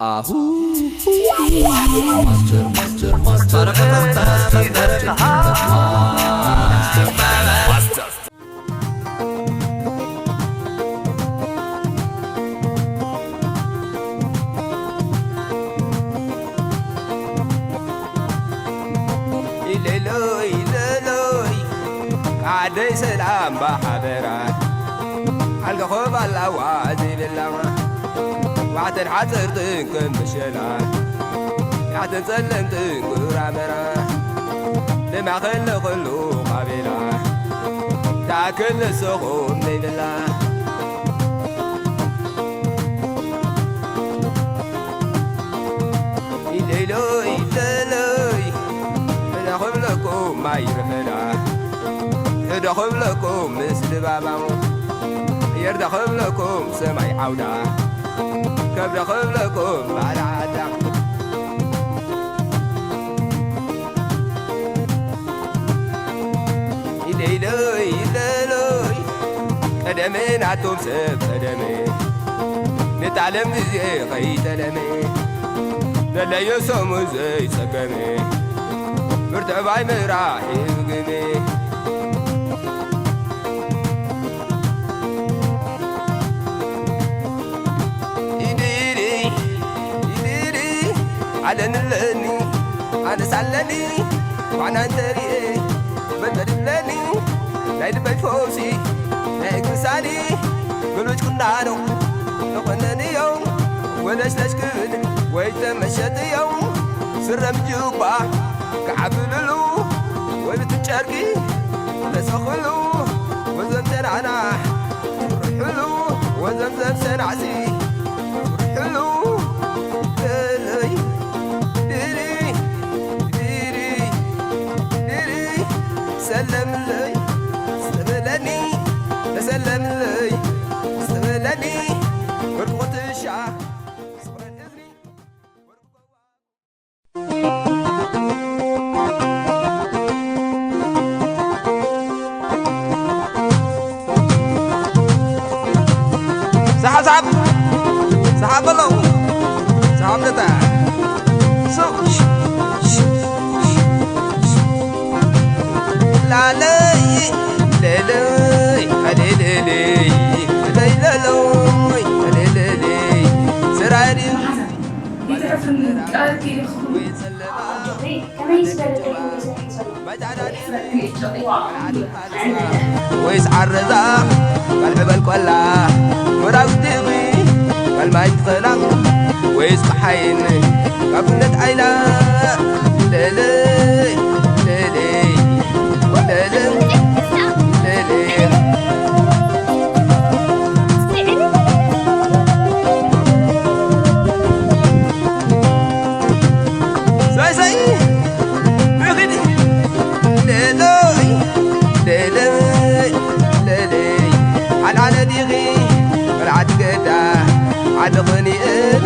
ኣሁ ማስተር ማስተር ማስተር ማስተር ማስተር ኢለሎይ ኢለሎይ ዓደይ ሰላም ባሓበራ ኣልገኾብ ኣላዋ ዘይብላ ዋዕተን ሓፀርትን ከም መሸላ ያዕተን ጸለምትን ጉራመራ ንማእኸል ንኹሉ ቃቤላ ታክል ንስኹም ዘይብላ ኢለይሎይ ኢለሎይ ሕደኹብለኩም ማይ ርፈዳ ሕደኹብለኩም ምስ ድባባ የርደኹብለኩም ሰማይ ዓውዳ ከብደኹብለኩም ባልዓዳ ኢለይሎይ ኢለሎይ ቀደመ ናቶም ሰብ ቀደመ ነቲ ዓለም ግዜ ኸይጠለመ ደለዮ ሰሙ ዘይጸገመ ብርትዕባይ ምራሕ ይብግመ ኢዲዲ ኢዲዲ ዓለንለኒ ኣነሳለኒ ዋዕና እንተሪኤ በልበድለኒ ናይ ልበይ ፈውሲ ናይ ክሳኒ ብሉጭ ቁናኖ ተቆነንዮ ወለሽለሽ ክብል ወይ ተመሸጥዮ ስረም ጁባ ክዓብልሉ ወይ ብትጨርቂ ተሰኽሉ ወዘም ተናና ርሕሉ ወዘምዘም ሰናዕሲ ርሕሉ በለይ ድሪ ድሪ ድሪ ሰለምለይ ሰበለኒ ተሰለምለይ ሰበለኒ ወርቂ ኩትሻ ስቕረን እዝኒ ሰሓብ ሰሓብ ሰሓብ በሎ ሰሓብ ነታ ላለይ ሌለይ ሌለይ ሌለይ ሌለይ ስራይ ድዩ ይትረፍኒ ቃል ኢልኩም ኣጆኺ ከመይ ዝበለ ደቂ ይሕፈረኪ ይጨቂዋ ወይስ ዓረዛ ቃል ዕበል ቆላ ወራግቲኺ ቃል ማይ ትኸላ ወይስ ጸሓይን ካብ ኩነት ዓይላ ለለይ ለለይ ለለይ ለለይ ሳይ ሳይ ንኺድ ሌሎይ ሌሎይ ሌሎይ ዓልዓለ ዲኺ መርዓት ገዳ ዓዲ ኽኒኤል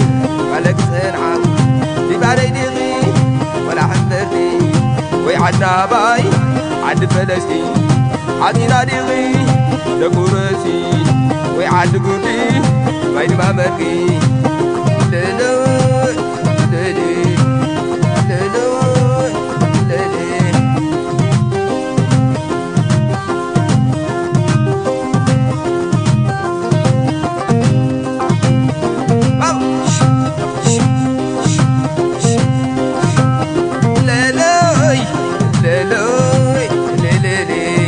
ፈለግ ጽንዓ ዲባረይ ዲኺ ወላ ሕምብርቲ ወይ ዓድናባይ ዓዲ ፈለስቲ ሓፂና ዲኺ ደጉረሲ ወይ ዓዲ ጉዲ ማይ ድማ መርቂ ልእልእ ልእልእ ልእልእ ልእልእ ለሎይ ለሎይ ለለለይ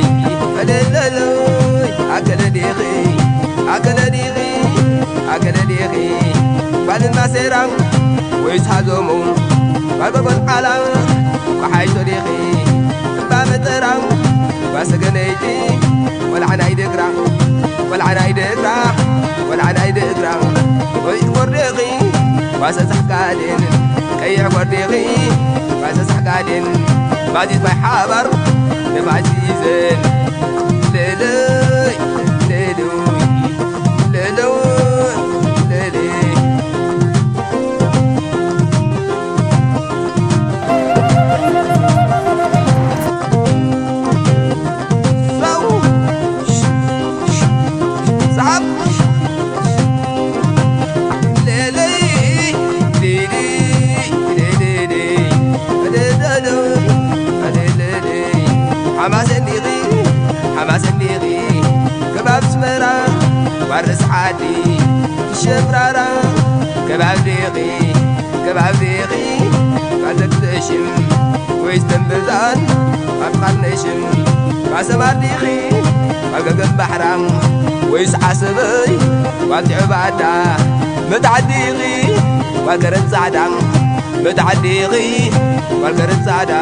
ለለሎይ ኣከለ ዲኺ ኣከለ ዲኺ ኣከለ ዲኺ ባልና ሴራ ወይስ ሃዞሙ ባጎጎል ዓላ ቋሓይቶ ዲኺ እባ መጠራ ባሰገነይቲ ቆልዓ ናይ ደግራ ቆልዓ ናይ ደግራ ቆልዓ ናይ ደግራ ወይ ወርደኺ ባሰ ሳሕጋዴን ቀይሕ ወርደኺ ባሰ ሳሕጋዴን ባዚት ማይ ሓባር ነባዚዘን ለለይ ለሉይ ለሉይ ለሉይ ዓዲ ትሸብራራ ከባብ ዲኺ ከባብ ዲኺ ባተክተሽም ወይስ ተንበዛን ኣብ ቃልነሽም ባሰማር ዲኺ ኣብ ገገም ባሕራ ወይስ ዓሰበይ ባትዕባዳ መታዕዲኺ ባልከረት ጻዕዳ መታዕዲኺ ባልከረት ጻዕዳ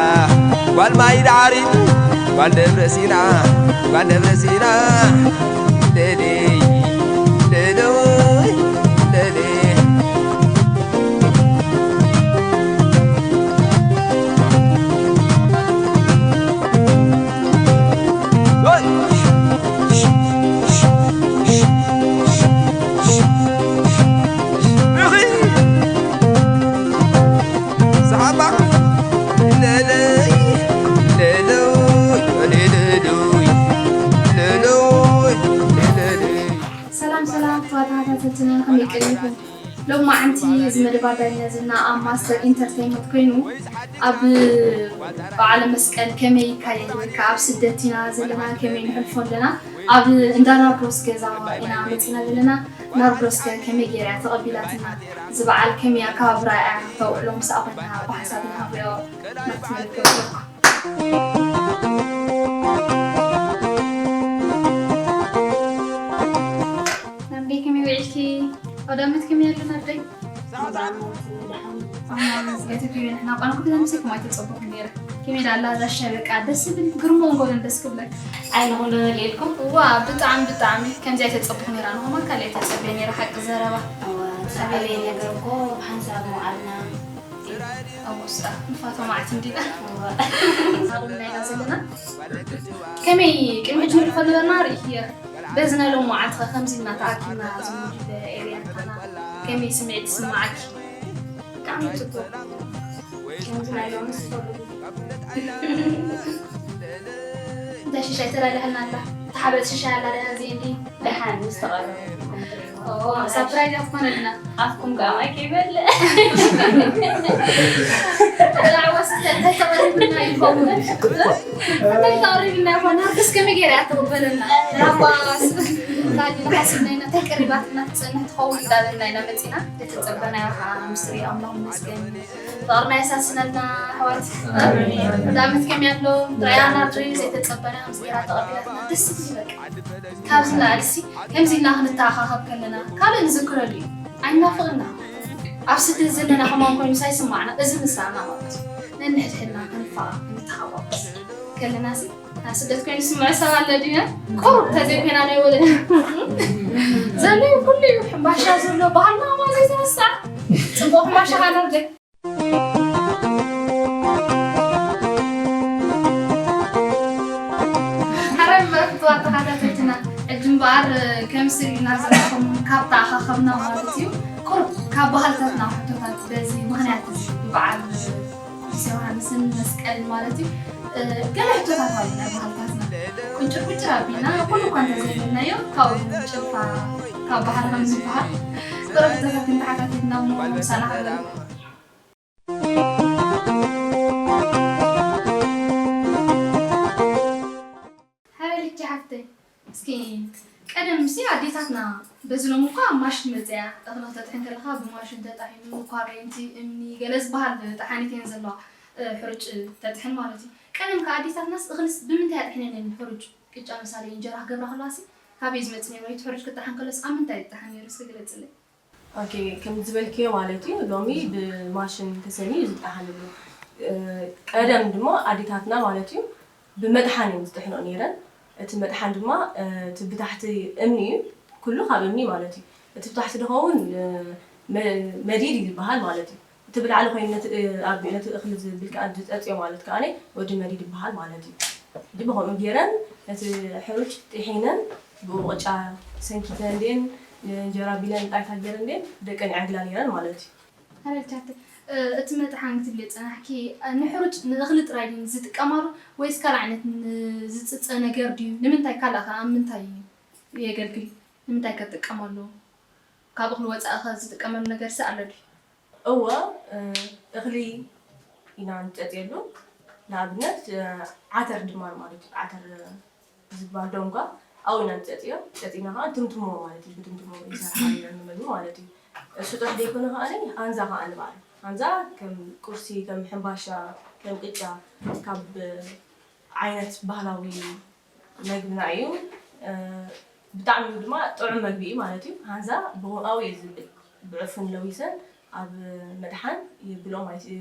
ባል ማይ ዳዕሪት ባል ደብረ ሲና ባል ደብረ ሲና ለለይ ለለይ ለለይ ሰላም ሰላም ተኸታተልትና ከመይ ቀኒኹም? ሎማዓንቲ እዚ መደብ ኣዳይነት ዝና ኣብ ማስተር ኢንተርቴይንመንት ኮይኑ ኣብ በዓለ መስቀል ከመይ ይካየድ ወይ ከዓ ኣብ ስደት ኢና ዘለና ከመይ ንሕልፎ ኣለና ኣብ እንዳ ናርዶስ ገዛ ኢና መፂና ዘለና። ናርዶስ ከ ከመይ ገይራ እያ ተቐቢላትና? እዚ በዓል ከመይ ኣከባብራ እያ ተውዕሎ? ምስኣ ኮይና ብሓሳብ ንሃብዮ ናብቲ መደብ ገብረኩም። ናብደይ ከመይ ውዒልኪ? ኣውዳመት ከመይ ኣሎ ናብደይ? ኣማን ስለ ተክዮ ንሕና ቋንኩ ብዘምሲ ከማይ ተጸቡክ ነይረ። ከመይ ዳላ ዛሻ በቃ ደስ ዝብል ግርሞ እንጎለን ደስ ክብለክ። ኣይ ንኹሉ ንልኢልኩም። ዋ ብጣዕሚ ብጣዕሚ ከምዚ ኣይተጸቡክ ነይራ ንኹማ ካልእ ኣይተጸብየ ነይረ ሓቂ ዘረባ። ኣበይ ነገር እኮ ብሓንሳብ መውዓልና። ኣቦ ስጣ ንፋቶ ማዓት እንዲና። ኣበይ ናይና ዘለና ከመይ ቅድሚ ሕጂ ንሪኦ ነበርና ርኢኽዮ። በዚ ናይ ሎሚ መዓልቲ ኸ ከምዚ ኢልና ተኣኪብና እዚ ሙሉእ ኤርያታና ከመይ ስምዒት ይስምዓኪ? ብጣዕሚ ጽቡቕ። ከምዚ ናይ ሎሚ ዝፈልጉ እንታይ ሽሻይ ተዳልያልና ኣላ? ተሓበጥ ሽሻይ ኣላ ደኣ እዚኤን ድዩ? ደሓን ምስ ተቐረቡ ሳፕራይዝ ክትኮነልና። ኣፍኩም ከኣ ማይ ከይበልዕ። ዳዕዋ ስተ እንታይ ተቐሪብና ይኸውን? እንታይ ተቐሪብና ይኾን? ሃብተስ ከመይ ገይራ እያ ትቕበለና? ራባስ ታዲያ ሓሲብና ኢና እንታይ ቀሪባትና ትጸንሕ ትኸውን እንዳበልና ኢና መጺና። ዘይተጸበናዮ ከዓ ምስሪ ኣምላኽ ይመስገን። ፍቕርና የሳስነልና ኣሕዋት። እንዳመት ከመይ ኣሎ? ጥራይ ኣናድሪ ዘይተጸበናዮ ምስጢራት ተቐቢላትና ደስ ትብል በቃ። ካብዚ ንላዕሊ ሲ ከምዚ ኢልና ክንተኣኻኸብ ከለና ካልእ ንዝክረሉ እዩ። ኣይናፍቕና። ኣብ ስደት ዘለና ከማን ኮይኑ ሳይስማዕና እዚ ምሳና ማለት እዩ። ነንሕድሕድና ክንፋቐር ክንተሓዋወስ ከለና ሲ ኣብ ስደት ኮይኑ ዝስምዖ ሰብ ኣሎ ድዩ? ቁሩብ ተዘይኮይና ናይ ወለድ ዘሎ እዩ ኩሉ እዩ ሕምባሻ ዘሎ ባህልና ከማን ዘይተረስዓ ጽቡቕ ሕምባሻ ካነርደ ሓራይ መረፍትዋ ተኸታተልትና ሕጂ እምበኣር ከም ስርኢና ዘለኹም ካብ ተኣኻኸብና ማለት እዩ ቁሩብ ካብ ባህልታትና ሕቶታት በዚ ምኽንያት እዚ በዓል ቅዱስ ዮሃንስን መስቀልን ማለት እዩ ገለ ሕቶታት ኣሎ ናይ ባህልታትና ቁንጭር ቁንጭር ኣቢልና ኩሉ እኳ እንተዘይበልናዮ ካብኡ ጭልፋ ካብ ባህርና ዝበሃል ቁሩብ ሕቶታት ክንተሓታተልና እሞ ምሳና ክበሉ ሓበልኪ ሓፍተይ እስኪ ቀደም ሲ ኣዴታትና በዚ ሎሚ እኳ ኣብ ማሽን መፅያ እኽሊ ክተጥሕን ከለኻ ብማሽን ተጣሒኑ ኳሬንቲ እምኒ ገለ ዝበሃል ጠሓኒት እየን ዘለዋ ሕሩጭ ተጥሕን ማለት እዩ ቀደም ከ ኣዴታትናስ እኽልስ ብምንታይ ኣጥሒነን እየን ሕሩጭ ቅጫ ምሳሌ እንጀራ ክገብራ ከለዋ ሲ ካበይ ዝመፅእ ነይሩ እቲ ሕሩጭ ክጠሓን ከሎስ ኣብ ምንታይ ይጠሓን ነይሩ እስኪ ግለፅለይ ኦኬ፣ ከምቲ ዝበልክዮ ማለት እዩ፣ ሎሚ ብማሽን ተሰንዩ እዩ ዝጠሓን ኣሎ። ቀደም ድማ ኣዴታትና ማለት እዩ ብመጥሓን እየን ዝጥሕንኦ ነይረን። እቲ መጥሓን ድማ እቲ ብታሕቲ እምኒ እዩ፣ ኩሉ ካብ እምኒ ማለት እዩ። እቲ ብታሕቲ ዝኸውን መዲድ እዩ ዝበሃል ማለት እዩ። እቲ ብላዕሊ ኮይኑ ነቲ ኣብ ነቲ እኽሊ ዝብል ከኣ ዝጸጽዮ ማለት ከኣ ወዲ መዲድ ይበሃል ማለት እዩ። ድም ከምኡ ገይረን ነቲ ሕሩጭ ጥሒነን ብኡ ቅጫ ሰንኪተን ድየን እንጀራ ቢለን ጣይታ ገይረን ድየን ደቀን ይዓግላ ነይረን ማለት እዩ። ኣረድቻተ እቲ መጥሓን ክትብልዮ ጸናሕኪ ንሕሩጭ ንእኽሊ ጥራይ ድዩ ዝጥቀማሉ ወይስ ካልእ ዓይነት ዝጽጸ ነገር ድዩ? ንምንታይ ካልእ ከ ኣብ ምንታይ የገልግል? ንምንታይ ከ ትጥቀማሉ? ካብ እኽሊ ወጻኢ ከ ዝጥቀመሉ ነገርሲ ኣሎ ድዩ? እወ እኽሊ ኢና ንጸጽየሉ ንኣብነት ዓተር ድማ ማለት እዩ ዓተር ዝበሃል ዶንጓ ኣብኡ ኢና ንጸጽዮ፣ ጸጺና ከኣ ንትምትሞ ማለት እዩ። ብትምትሞ ይሰርሓ ኣለና መግቢ ማለት እዩ። እሱ ጥራሕ ዘይኮነ ከኣ ሃንዛ ከኣ ንበዓል። ሃንዛ ከም ቁርሲ፣ ከም ሕምባሻ፣ ከም ቅጫ ካብ ዓይነት ባህላዊ መግብና እዩ። እ፣ ብጣዕሚ ድማ ጥዑም መግቢ እዩ ማለት እዩ። ሃንዛ ብኡ እዩ ዝብል። ብዕፉን ለዊሰን ኣብ መድሓን ይብሎ ማለት እዩ።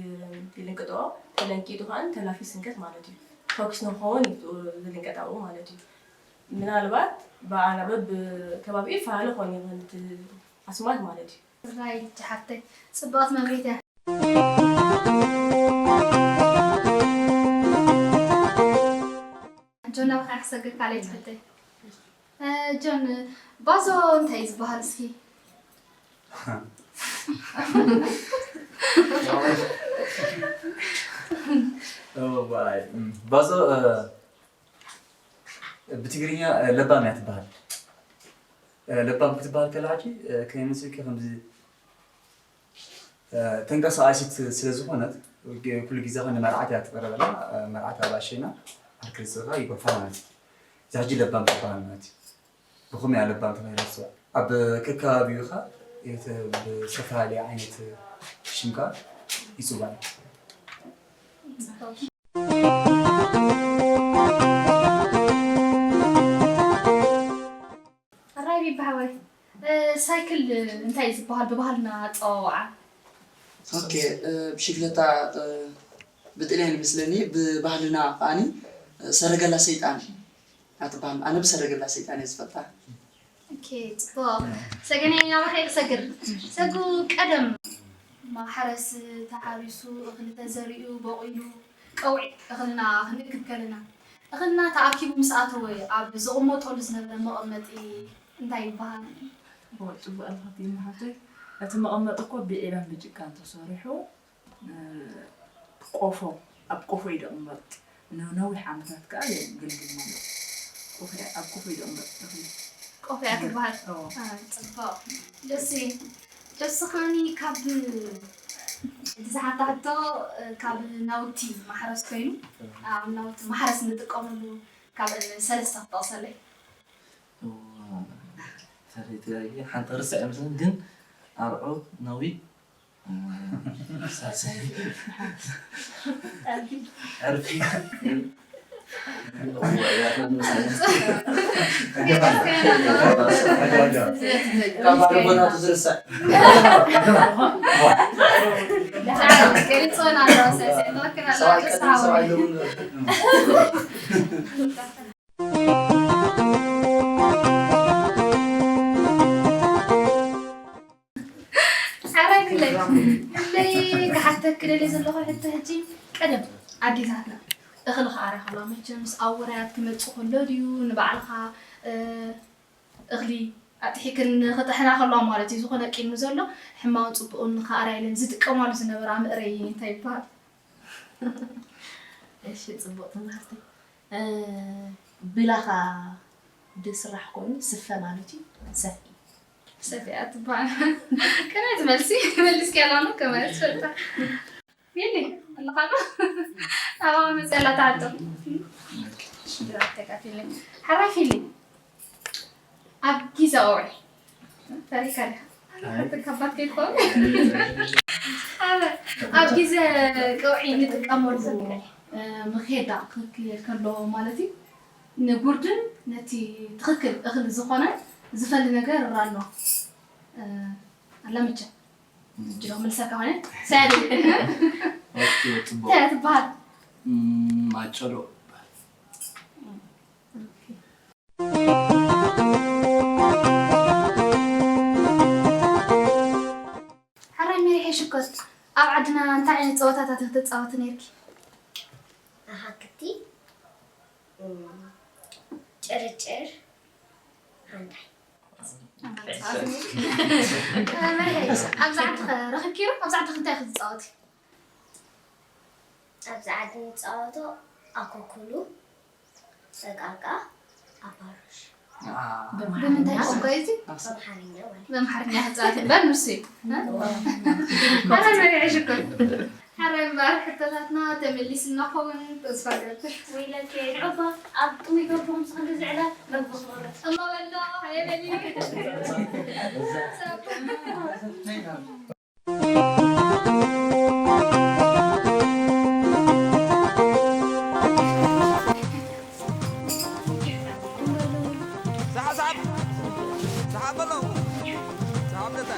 ይልንቅጥኦ። ተለንቂጡ ከኣ ተላፊ ስንከት ማለት እዩ። ፈኩስ ንክኸውን እዩ ዝልንቀጥ ኣብኡ ማለት እዩ። ምናልባት ብኣና በብከባቢኡ ይፈላለ ክኸውን ይኽእል እቲ ኣስማት ማለት እዩ። ራይት ሓፍተይ፣ ጽብቕቲ መብሪህቲ እያ። ጆን፣ ናባኻ ክሰግር ካልኣይቲ ሕቶይ። እ፣ ጆን፣ ባዞ እንታይ እዩ ዝበሃል እስኪ? ኦ፣ ባይ፣ እም፣ ባዞ፣ እ፣ ብትግርኛ፣ እ፣ ለባም እያ ትበሃል። እ፣ ለባም ክትበሃል ከላ ሕጂ፣ እ፣ ከመይ መሲልኪ ከምዚ፣ እ፣ ተንቀሳቓሲት ስለ ዝኾነት፣ ኩሉ ግዜ ኸ ንመርዓት እያ ትቐርበላ። እ፣ መርዓት ኣብ ኣሸይና ዓርኪ ርእስኻ ይጎርፋ ማለት እዩ። እዛ ሕጂ ለባም ትበሃል ማለት እዩ። ብኸመይ እያ ለባም ተባሂላ ትጽዋዕ? ኣብ ከከባቢኡ ኸ የተ-፣ ብዝተፈላለየ ዓይነት ሽም ከ ይጽዋዕ። ኣራይ ቢቢ ሓወይ፣ እ፣ ሳይክል እንታይ እዩ ዝበሃል ብባህልና ኣጸዋውዓ? ኦኬ፣ እ፣ ብሽክለታ፣ እ፣ ብጥልያን ይመስለኒ፣ ብባህልና ከኣኒ፣ እ፣ ሰረገላ ሰይጣን እያ ትበሃል። ኣነ ብሰረገላ ሰይጣን እየ ዝፈልጣ። ኦኬ፣ ጽቡቕ። ሰገነይ፣ ናባኻ ክሰግር። ሰጉ፣ ቀደም ማሕረስ ተሓሪሱ፣ እኽሊ ተዘሪኡ፣ በቑሉ፣ ቀውዒ እኽልና ክንእክብ ከለና፣ እኽልና ተኣኪቡ ምስ ኣተወ፣ ኣብ ዝቕመጠሉ ዝነበረ መቐመጢ እንታይ ይበሃል? እወ፣ ጽቡቕ ኢልካ ትይኒ ሓፍተይ። እቲ መቐመጢ እኮ ብዒባን ብጭቃን ተሰሪሑ፣ እ፣ ቆፎ፣ ኣብ ቆፎ እዩ ዝቕመጥ። ንነዊሕ ዓመታት ከኣ የገልግል ማለት እዩ። ቆፎ እያ፣ ኣብ ቆፎ እዩ ዝቕመጥ እኽሊ። ቆፎ እያ ትበሃል? እወ። አ፣ ጽቡቕ። ደስ ይብል። ጆሲ ከኣኒ ካብ እቲ ዝሓታ ሕቶ፣ እ፣ ካብ ናውቲ ማሕረስ ኮይኑ፣ ኣብ ናውቲ ማሕረስ እንጥቀመሉ ካብ ሰለስተ ክጠቕሰለይ። እዋ፣ ፈለይቲ እየ፣ ሓንቲ ርሳዕ ይመስለኒ፣ ግን ኣርዑት፣ ነዊት፣ እ፣ ሳልሳይ፣ ዕርፊ። እዋ፣ እያ፣ ካብ ሓደ ቦታቱ ዝርሳዕ። ገሊጾና ኣለዋ፣ ሳልሳይ፣ ትኽክል ኣለዋ፣ ሰብኣይ ቀዲሙ፣ ሰብኣይ ሎሚ። ሓራይ ክለይ፣ ክለይ ክሓተኪ ደልየ ዘለኹ ሕቶ ሕጂ፣ ቀደም ኣዴታትና እኽሊ ክኣርያ ከለዋ መቸምስ ኣብ ውራያት ክመጽእ ከሎ ድዩ ንባዕልኻ፣ እ፣ እኽሊ ኣጥሒክን ክጥሕና ከለዋ ማለት እዩ፣ ዝኾነ ቂም ዘሎ ሕማውን ጽቡቕን ክኣርያ ኢለን ዝጥቀማሉ ዝነበራ መእረዪ እንታይ ይበሃል? እሺ፣ ጽቡቕ ትምህርቲ። እ፣ ብላኻ ድስራሕ ኮይኑ ስፈ ማለት እዩ። ሰፍኢ። ሰፍኢ እያ ትበሃል። ከመይ ትመልሲ? መልስኪ ያላ ነው ከመይ ትፈልጣ? ፊሊ፣ ኣለኻ ዶ? ኣባባ መፅያ ኣላ ትዓጦ። ሽግራት ተካፊልኒ። ሓራይ ፊሊ። ኣብ ግዜ ቀውዒ። ፈሪካ ዲኻ? ኣይ። ሓንቲ ካባት ከይትኸውን? ኣብ፣ ኣብ ግዜ ቀውዒ እንጥቀመሉ፣ እ፣ መኼዳ ክህልየካ ኣለዎ ማለት እዩ። ንጉርድን ነቲ ትኽክል እኽሊ ዝኾነ ዝፈሊ ነገር ኣሎ። እ፣ ኣላ መቸም። እጅ ዶ መልሰካ ኾነ? ሰያዲ። ኦኬ፣ ጽቡቕ። እንታይ ትበሃል? እም፣ ማጨሎ ይበሃል። ኦኬ። ሓራይ መሪሐ ሽኮር፣ ኣብ ዓድና እንታይ ዓይነት ጸወታታት ክትጻወቲ ነይርኪ? ኣሃክቲ፣ እም፣ ጭርጭር፣ ሃንዳይ። መሪሐ፣ ኣብዚ ዓዲ ኸ ረኺብኪ ዶ? ኣብዚ ዓዲ እንታይ ክትጻወቲ? ኣብዚ ዓዲ ንጻወቶ ኣኮኩሉ፣ ዕቃቃ፣ ኣባሮሽ። አ፣ ብምንታይ ቋንቋ እዩ እዚ? ኣምሓርኛ ማለት እዩ። ብኣምሓርኛ ክጻወት እምበር ንሱ እዩ። እ? ሓራይ መሪዐ ሽኮር። ሓራይ ባር ሕቶታትና ተመሊስና ኸውን ተስፋ ገብር። ወይለከ ንዕባ ኣብ ጥሙይ ገብርኹም ስኽንዲ ዝዕላ መብኽሮ። እማ በሎ፣ ሃየ በሊ። ሳሓብ ሳሓብ ሳሓብ በሎ። ሳሓብ ደታ።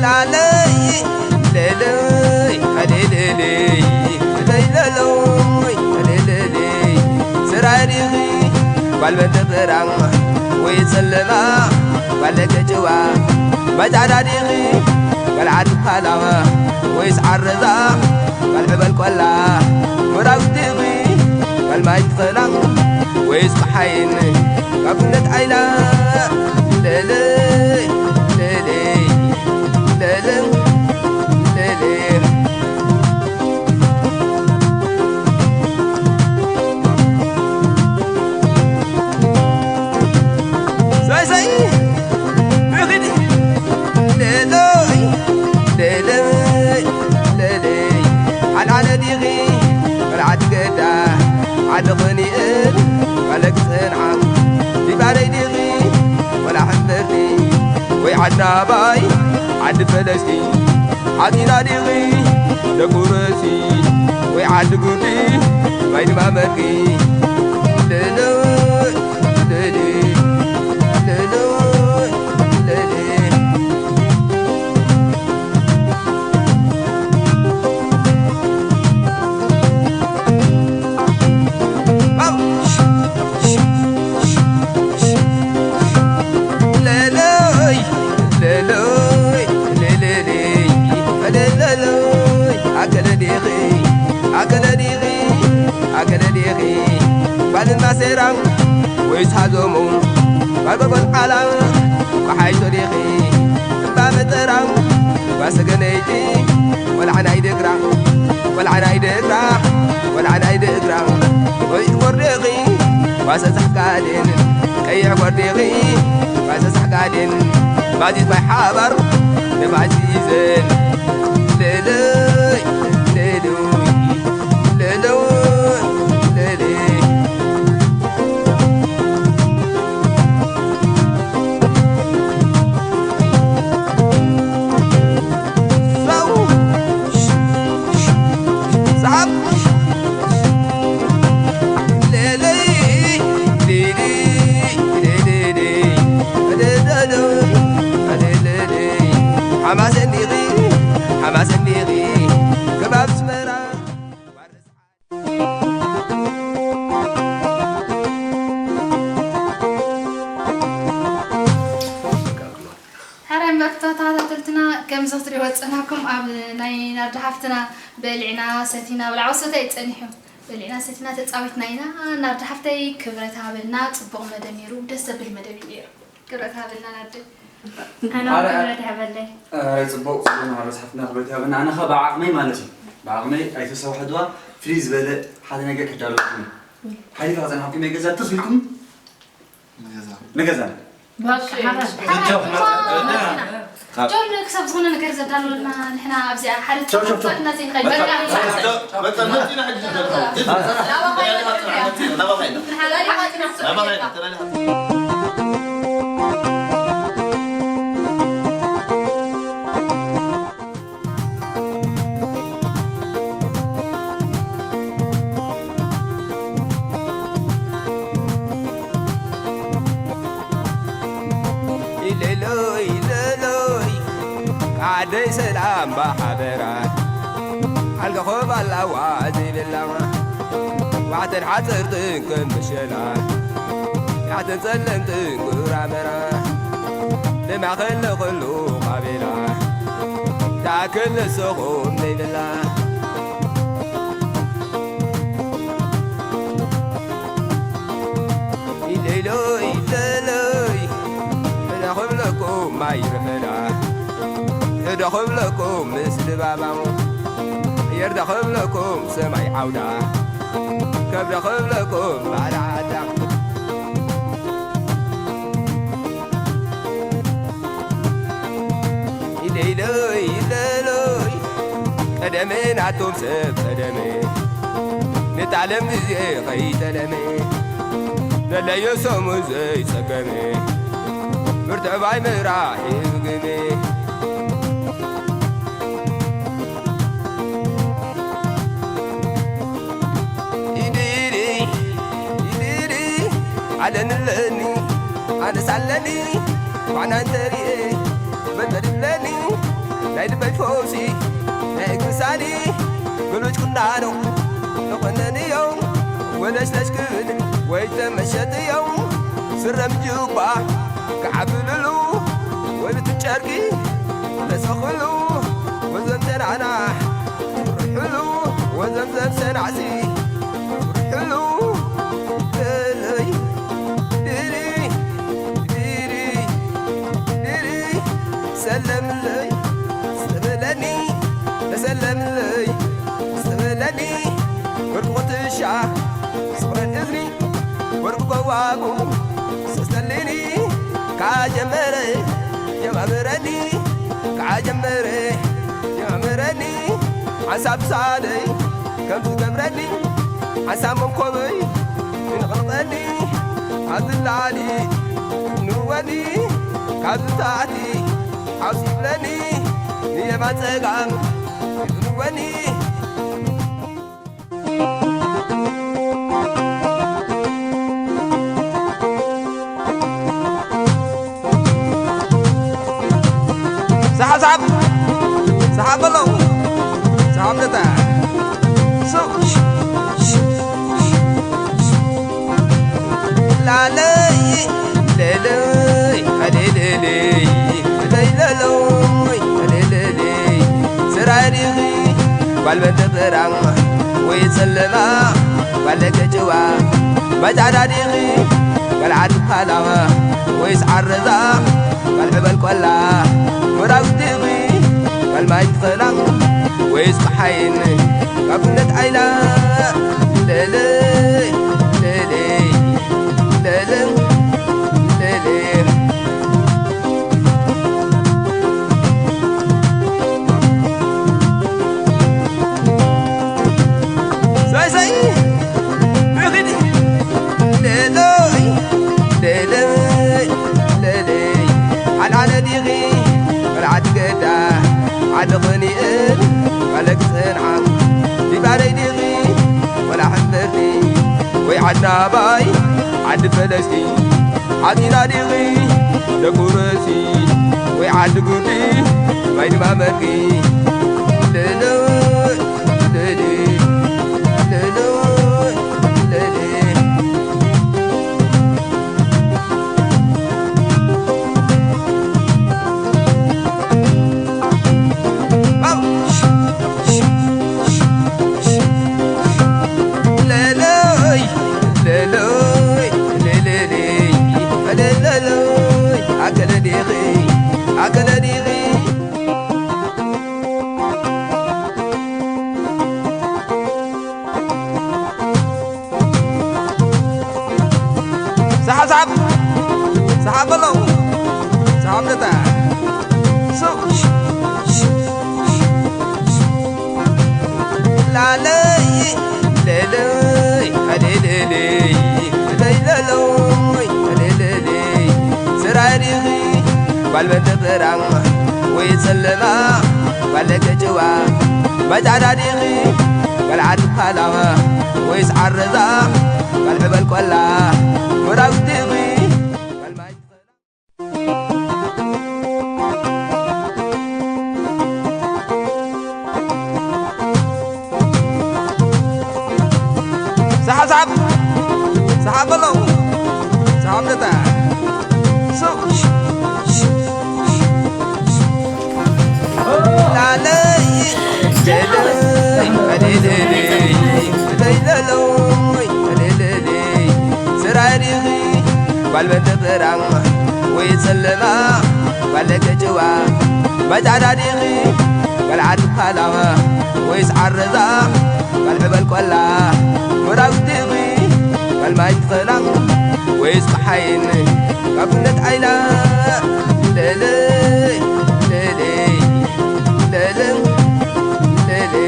ላለይ ለለይ ለለይ ለለይ ለለይ ለለይ ስራይ ዲኺ ጓል በንተ ብራማ ወይ ጸለማ ጓል ደገ ጭዋ ባይ ጻዕዳ ዲኺ ጓል ዓዲ ፓላማ ወይስ ዓረዛ ጓል ዕበል ቆላ ወራዊት ዲኺ ጓል ማይ ትኸላ ወይስ ጸሓይን ካብ ኩነት ዓይና ለለይ ለለይ ለለይ ለለይ ሳይ ሳይ ብኺድ ለለይ ለለይ ለለይ ዓልዓለ ዲኺ ወላ ዓዲ ገዳ ዓዲ ኸኒኤል ፈለግ ጽንዓ ዲባረይ ዲኺ ወላ ሕምብርቲ ወይ ዓድናባይ ዓዲ ፈለስቲ ዓዲና ዲኺ ደቁረሲ ወይ ዓዲ ጉዲ ማይ ድማ መርቂ ለለይ ለለይ ለለይ ለለይ ለለይ ለለይ ለለይ ለለይ ኣከለ ዲኺ ኣከለ ዲኺ ኣከለ ዲኺ ባልና ሴራም ወይስ ሃዞሙ ባጎጎል ዓላ ኳሓይሾ ዲኺ እምባ መጠራም ጓሰገነይቲ ወላዕናይ ደግራ ወላዕናይ ደግራ ወላዕናይ ደግራ ወይ ወርደኺ ጓሰ ሳሕጋዴን ቀይሕ ወርደኺ ጓሰ ሳሕጋዴን ባዚት ማይ ሓባር ንባዚዘን ለለይ ለለይ ለለይ ለለይ ሓማሴን ዲኺ ሓማሴን ዲኺ ከባብ ኣስመራ ሕራይ መርቶ ተኸታተልትና፣ ከምዚ ክትሪእዎ ዝጸናሕኩም ኣብ ናይ ናርዲ ሓፍትና በሊዕና ሰቲና፣ ብላዕ ወሰተ እዩ ጸኒሑ። በሊዕና ሰቲና ተጻዊትና ኢና። ናርዲ ሓፍተይ ክብረት ሃበልና፣ ጽቡቕ መደብ ነይሩ፣ ደስ ዘብል መደብ እዩ ነይሩ። ክብረት ሃበልና ናርዲ። ኣነ ኣረ፣ ክብረት ሃበለይ። ኣረ፣ ጽቡቕ፣ ጽቡቕ ማለት ሓፍትና ክብረት ሃበልና። ኣነ ኸ ብዓቕመይ ማለት እዩ። ብዓቕመይ ኣይተሰዋሕድዋ፣ ፍልይ ዝበለ ሓደ ነገር ከዳለወኩም። ሓሊፋ ክጸንሓኩም እየ ገዛ ትኽ ኢልኩም ንገዛ። ንገዛ። በቃ፣ ሓራ። ጆን ክሳብ ዝኾነ ነገር ዘዳለወልና ንሕና ኣብዚኣ ሓደ ቻው፣ ቻው፣ ቻው። ጻትና ዘይንኸይድ። በቃ፣ በቃ፣ በቃ፣ በቃ፣ መጺና ሕጂ ጀምራ። ናባኻ ኢና ንሪኣ። ናባኻ ኢና። ንሓላሊ ሓጺና ናባኻ ኢና። ኢለሎይ ኢለሎይ ዓደይ ሰላም ብሓበራ ኣልጋኾብ ኣላዋ ዘይብላ ዋዕተን ሓፀርትን ከም ምሸላ ያዕተን ፀለምትን ጉራመራ ንማኸል ንኹሉ ቃቤላ ታክል ንስኹም ዘይብላ ኢለይሎይ ኢለለይ ሕዳ ክብለኩም ማይ ርፈዳ ሕዳ ክብለኩም ምስ ድባባ የርዳ ክብለኩም ሰማይ ዓውዳ ከብዳ ክብለኩም ባልዓዳ ቀደመ ናቶም ሰብ ቀደመ፣ ነቲ ዓለም ግዜ ኸይጠለመ፣ ነለዮ ሰሙ ዘይጸገመ፣ ብርቱዕ ባይ ምራሕ ይብግመ። ኢዲዲ፣ ኢዲዲ፣ ዓለንለኒ፣ ኣነሳለኒ፣ ዋዕና እንተሪኤ፣ በልበድለኒ፣ ናይ ልበይ ፈውሲ፣ ናይ እግሪ ሳኒ፣ ብሉጭ ቁናኖ፣ ተቆነንዮ፣ ወለሽለሽ ክብል፣ ወይ ተመሸጥዮ፣ ስረም ጁባ፣ ክዓብልሉ፣ ወይ ብትን ጨርቂ፣ ተሰኽሉ፣ ወዘም ተናናሕ፣ ርሕሉ፣ ወዘምዘም ሰናዕሲ፣ ርሕሉ፣ በለይ፣ ድሪ፣ ድሪ፣ ድሪ፣ ሰለምለይ፣ ሰበለኒ፣ ተሰለምለይ፣ ሰበለኒ፣ ወርቂ ኩትሻ፣ ስቕረን እዝኒ፣ ወርቂ ጎባጉብ፣ ሰስተሊኒ፣ ካጀመረ፣ የማምረኒ፣ ካጀመረ፣ የማምረኒ፣ ሓንሳብ ሳለይ፣ ከም ዝገብረኒ፣ ሓንሳብ መንኮበይ፣ ይንቕንቐኒ፣ ካብ ዝላዕሊ፣ ንወኒ፣ ካብ ዝታሕቲ፣ ሓውስ ይብለኒ፣ ንየማን ጸጋም፣ ይንወኒ። ሰሓብ፣ ሰሓብ፣ ሰሓብ በለው። ሰሓብ ነታ። ሱ-፣ ላለይ፣ ለለይ፣ ለለይ፣ ለለይ፣ ለለይ፣ ለለይ። ስራይ ዲኺ ጓል መንተፈራ ወይ ጸለማ ጓል ደገ ጭዋ፣ መጻዕዳ ዲኺ ጓል ዓዲ ፓላዋ ወይስ ዓረዛ ጓል ዕበል ቆላ፣ ወራጉት ዲኺ ጓል ማይ ትኸላ ወይስ ጸሓይን ካብ ኩነት ዓይላ፣ ለለይ፣ ለለይ፣ ለለይ፣ ለለይ። ሳይ ሳይ፣ ንኺድ። ሌሎይ፣ ሌሎይ፣ ሌሎይ። ዓልዓለ ዲኺ፣ ወላ ዓዲ ገዳ፣ ዓዲ ኾኒኤል፣ ወላ ክጸንዓ። ዲባለይ ዲኺ፣ ወላ ሕምብርቲ፣ ወይ ዓዲ ናባይ፣ ዓዲ ፈለስቲ። ሓጺና ዲኺ፣ ደቁረሲ፣ ወይ ዓዲ ጉዲ፣ ወይ ድማ መርቂ። ሌሎይ፣ ሰሓብ፣ ሰሓብ፣ ሰሓብ በለው። ሰሓብ ነታ። ሱ-፣ ላለይ፣ ለለይ፣ ለለይ፣ ለለይ፣ ለለይ። ስራይ ዲኺ ጓል መንተፈራ ወይ ጸለማ ጓል ደገ ጭዋ፣ መጻዕዳ ዲኺ ጓል ዓዲ ፓላዋ ወይስ ዓረዛ ጓል ዕበል ቆላ፣ ወራጉት ዲኺ ጓል ማይ ሰሓብ፣ ሰሓብ፣ ሰሓብ በለው። ሰሓብ ነታ። ሱ-፣ ላለይ፣ ለለይ፣ ለለይ፣ ለለይ፣ ለለይ። ስራይ ዲኺ ጓል መንተፈራ ወይ ጸለማ ጓል ደገ ጭዋ፣ መጻዕዳ ዲኺ ጓል ዓዲ ፓላዋ ወይስ ዓረዛ ጓል ዕበል ቆላ፣ ወራጉት ዲኺ ጓል ማይ ትኸላ ወይስ ጸሓይን ካብ ኩነት ዓይላ፣ ለለይ፣ ለለይ፣ ለለይ፣ ለለይ።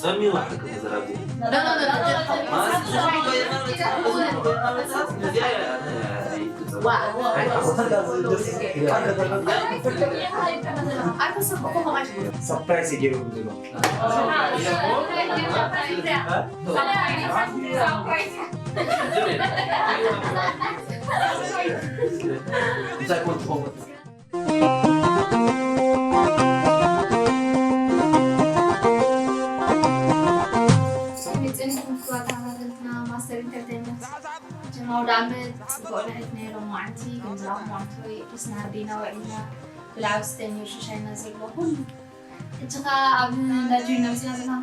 ጸሚዋ ሕክም ዝራብ ሰርፕራይዝ ገይሩ ዝሎ እንታይ ኮን ትኸውን ጽንሕኩም ክቡራት ተኸታተልትና ማስተር ኢንተርቴይንመንት ጀማ ወደ ዓመት ጽቡቕ ንዕት ናይ ሎማዓንቲ ገንዘራኹም ኣንቶይ ርስናርዲና ውዒልና ብልዓብ ስተኒ ሽሻይና ዘሎ ኩሉ ሕጂ ኸዓ ኣብ እንዳጆይና ምስና ዘለና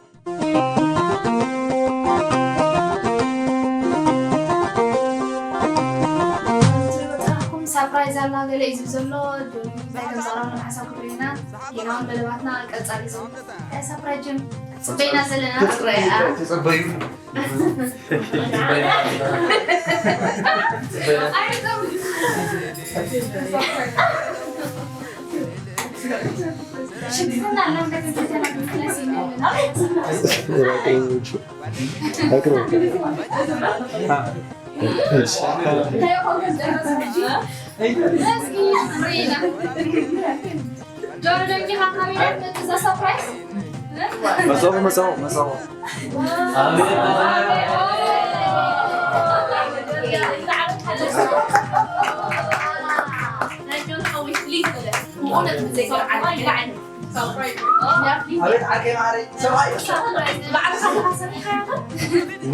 ሳፕራይዝ ኣላ ገለ እዩ ዝብል ዘሎ ጆኒ እንታይ ከም ዘቕረብና ሓሳብ ክትሪና ጌናውን መደባትና ቀጻሊ እዩ ዘሎ ሳፕራይዝ ጆኒ ጽበይና ዘለና ትረአ ተጸበዩ መሰኹ መሰኹ መሰኹ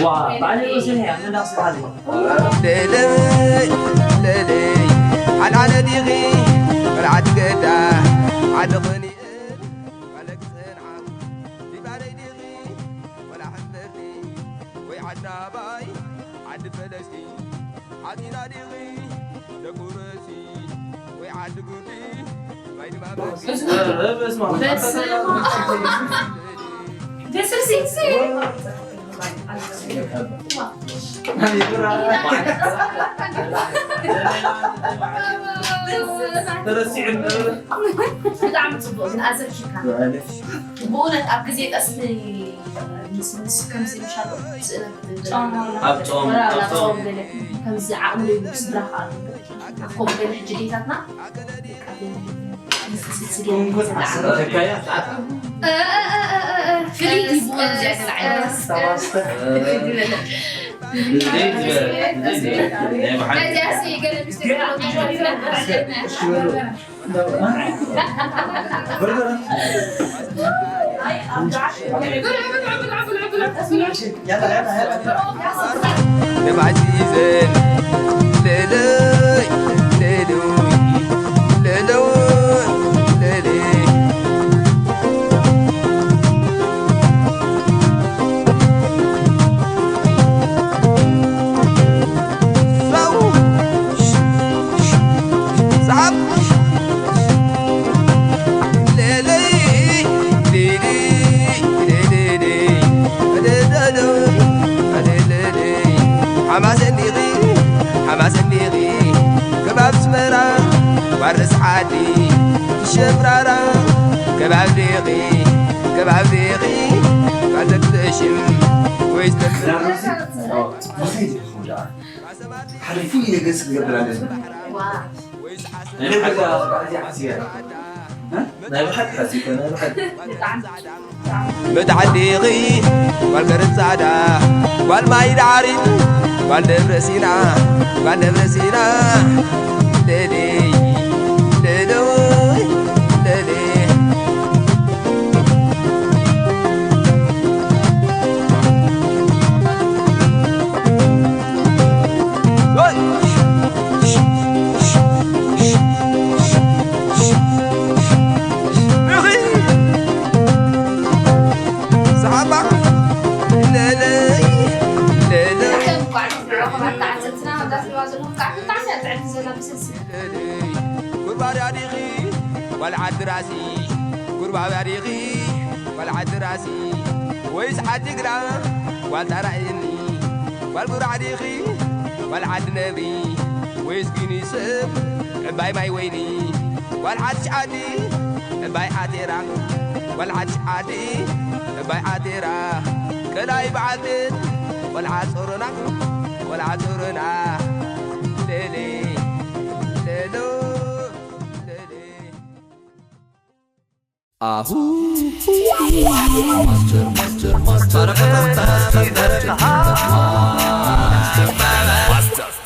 ዋ ባዕለይ ወሰን እያ ምናስ ሓልዋ ለለይ ለለይ ሓልዓለ ዲኺ መርዓት ገዳ ዓዲ ኸኒኤ ፈለግ ጽንዓ ዲባለይ ዲኺ ወላ ሕምበርቲ ወይ ዓዲ ኣባይ ዓዲ ፈለስቲ ዓዲና ዲኺ ደቁ ርእሲ ወይ ዓዲ ጉዲ ማይ ድማ ብጣዕሚ ፅቡቅ ግን ኣዘኪርካ ብእውነት ኣብ ግዜ ጠስሚ ምስ ምስ ከምዚ ምሻሉ ስእነት ኣብ ጾም ኣብ ጾም ጾም ገለ ከምዚ ዓቕሚ ዘይብሉ ስድራ ከዓ ከምኡ ገለ ሕጂ ዴታትና ደባሲዘን ለለይ ለለይ ለለይ ለለይ ሓማሰኒኺ ሓማሰኒኺ ከባብ ኣስመራ ዋርስ ዓዲ ትሸብራራ ከባብ ዲኺ ከባብ ዲኺ ካልተትሽም ወይ ዝተፍራ ሓደ ፍሉይ ነገር ክትገብር ኣለኒ። ናይ ብሓቂ ሓሲበ ናይ ብሓቂ መታዓዲኺ ጓል ገረጻዳ ጓል ማይ ዳዕሪ ጓል ደብረ ሲና ጓል ደብረ ሲና ለለይ ለለይ ለለይ ጉርባብያ ዲኺ ጓል ዓዲ ራሲ፣ ጉርባብያ ዲኺ ጓል ዓዲ ራሲ፣ ወይስ ዓዲ ግዳ ጓል ታራእየኒ? ጓል ጉራዕ ዲኺ ጓል ዓዲ ነብሪ፣ ወይስ ጊኒ ስም ዕባይ ማይ ወይኒ? ጓል ሓድሽ ዓዲ ዕባይ ዓቴራ፣ ጓል ሓድሽ ዓዲ ዕባይ ዓቴራ፣ ከላይ በዓልትን ቆልዓ ጾሮና፣ ቆልዓ ጾሮና፣ ሌሌ ሌሎ ሌሌ። ኣሁ ማስተር ማስተር ማስተር